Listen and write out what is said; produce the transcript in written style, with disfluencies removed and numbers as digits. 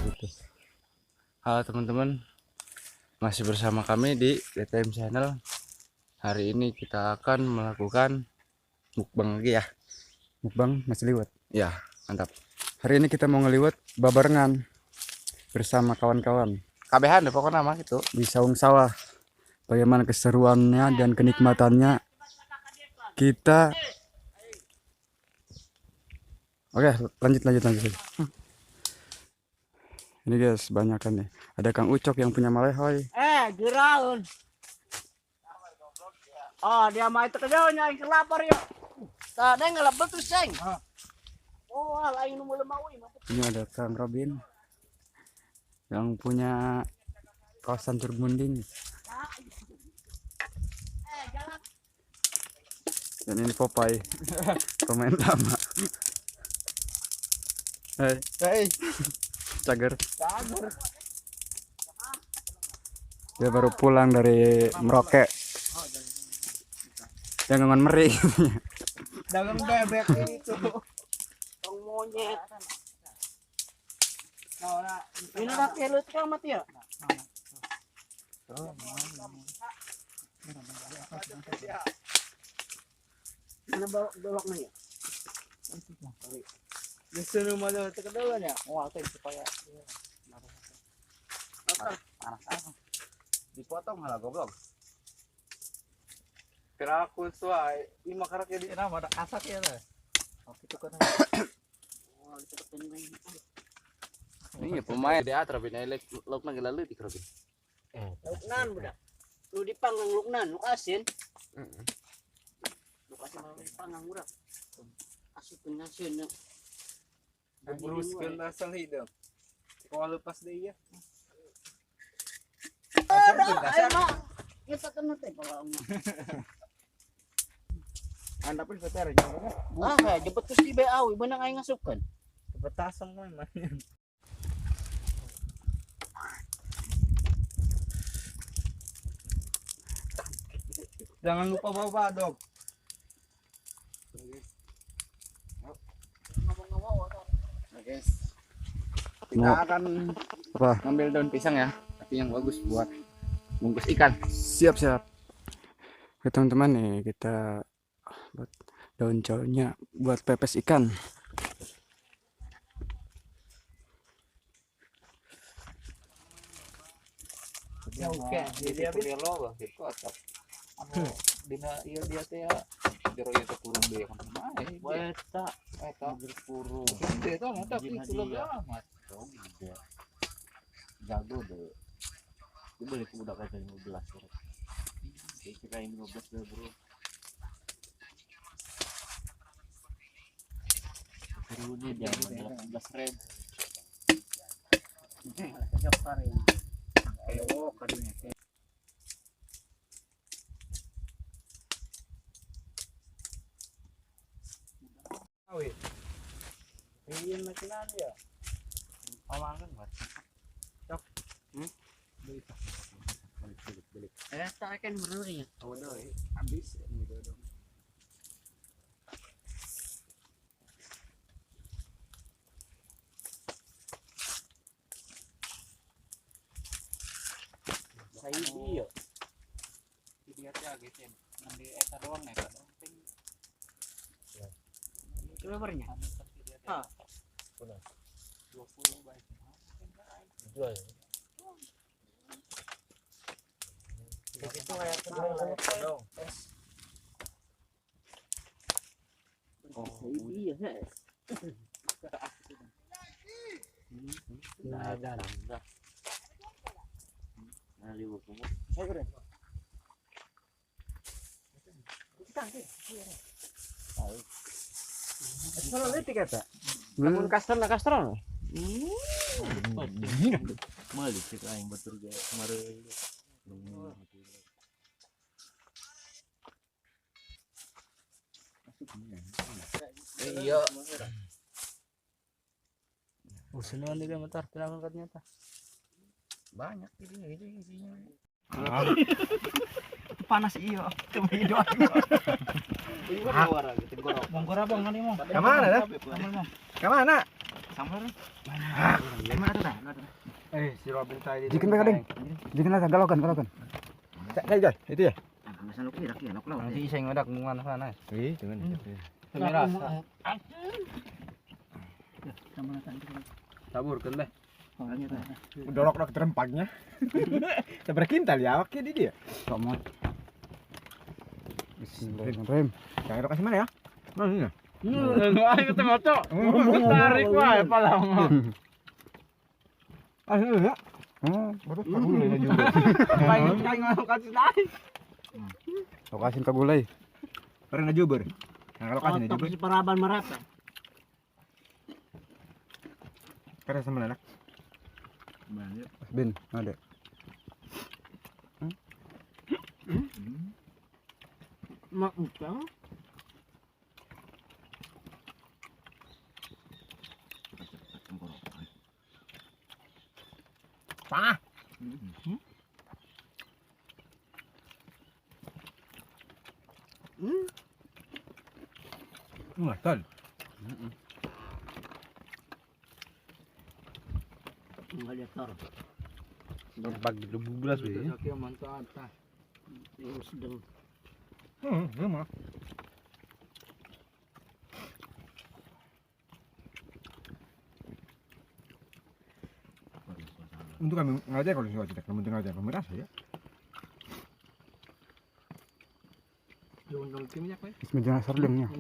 Gitu. Halo teman-teman, masih bersama kami di DTM Channel. Hari ini kita akan melakukan mukbang lagi ya. Mukbang masih liwet. Ya, mantap. Hari ini kita mau ngeliwet babarengan bersama kawan-kawan Kabehan deh pokoknya mah gitu. Di saung sawah. Bagaimana keseruannya dan kenikmatannya kita. Oke, lanjut lanjut lanjut. Ini guys, banyak kan nih. Ada Kang Ucok yang punya malehoy. Eh, geraun. Oh, dia mah itu kejauhnya aing kelapar ya. Tadi ngelebet tuh seng. Oh, aing nu lemah euy. Ini ada Kang Robin yang punya kawasan Turgmunding. Dan ini Popeye, pemain lama. Hey, Hey, cager. Dia baru pulang dari Merauke. Yang ngon meri. Dagang bebek itu. Tong monyet. Ini dah kelut ka mati ya. Mana bawa bawa na ya? Gusto nu malo ito ya. Oh, ito supaya panas apa? Dipotong halah goblok. Kira aku suai, lima karak jadi Nama ada asak ya lah. Oh, itu kan. Oh, itu kepen. Ini pemain di atra bina elek lauk nang leutik Robin. Luknan budak. Lu dipanggang luknan, lu asin. Lu asin lu dipanggang budak. Asupkeun asin. Beruskeun asal hidung. Kalau lepas deh ya. Ayo mah. Kita kena teh kalau mah. Anda pun veteran. Ah, kayak jebet terus di BAW benang aing ngasupkeun. Kebetasang mah emangnya. Jangan lupa bawa badok. Nah, guys. Kita akan Apa? ngambil daun pisang ya, tapi yang bagus buat bungkus ikan. Siap siap. Oke teman-teman nih, kita buat daun jauhnya buat pepes ikan. Oke, jadi dia lo bang, gitu atau anu dina iya dia teh ya jero ieu teh kurung deui kan kumaha eh Eta eta kurung. gede tah mah tapi itu lebih amat. Oh, gede. Jago deh. Dia beli ke budak aja 15 bro. Kira 15 deh bro. Turunnya jangan 18 ribu. Iya makinan ya. Omangan buat. Cok. Hmm? Balik balik balik. Eh, tak akan beruri ya. Oh, udah, habis gitu dong. Saya dia. Dia teh gitu ya. Nanti eta doang eta doang ting. Keluarnya. Ah. 20 baik. Jual. Itu kayak dong. Oh, iya. Nah, ada enggak. Nah, liwat kamu. Kalau leutik eta. Lamun kastron kastron. Mali cek aing batur ge kemarin. Iya. Oh, senang dia bentar, kenapa ternyata? Banyak ini gitu isinya. Panas iya, cuma hidup. Monggo abang kali mau. Kemana dah? Sambal mau. Kemana? Sambal. Mana tuh dah? Si Robin tadi. Jikin mereka ding. Jikin lah galokan galokan. Saya itu ya. Nanti saya ngodak bunga sana. Ih, jangan. Merasa. Taburkan deh. Dorok-dorok terempaknya. Seberkintal ya, oke di dia. Comot. Bismillahirrahmanirrahim. Jangan kasih mana ya? Mana ini? Ayo ketemu cok. Tarik wae palang. Ah, ya. Baru kagulai juga. Pengen kayak kasih lain. Lokasin kagulai. Pernah juber. Nah, kalau kasih juber. Paraban merata. Karena sama anak. Bin, ada. Mak utang. Pah. Wah, tol. Pagi 12 ya. Sedang. Untuk kami ngajar kalau sudah tidak, namun ngajar kami rasa ya. Bismillah serlingnya.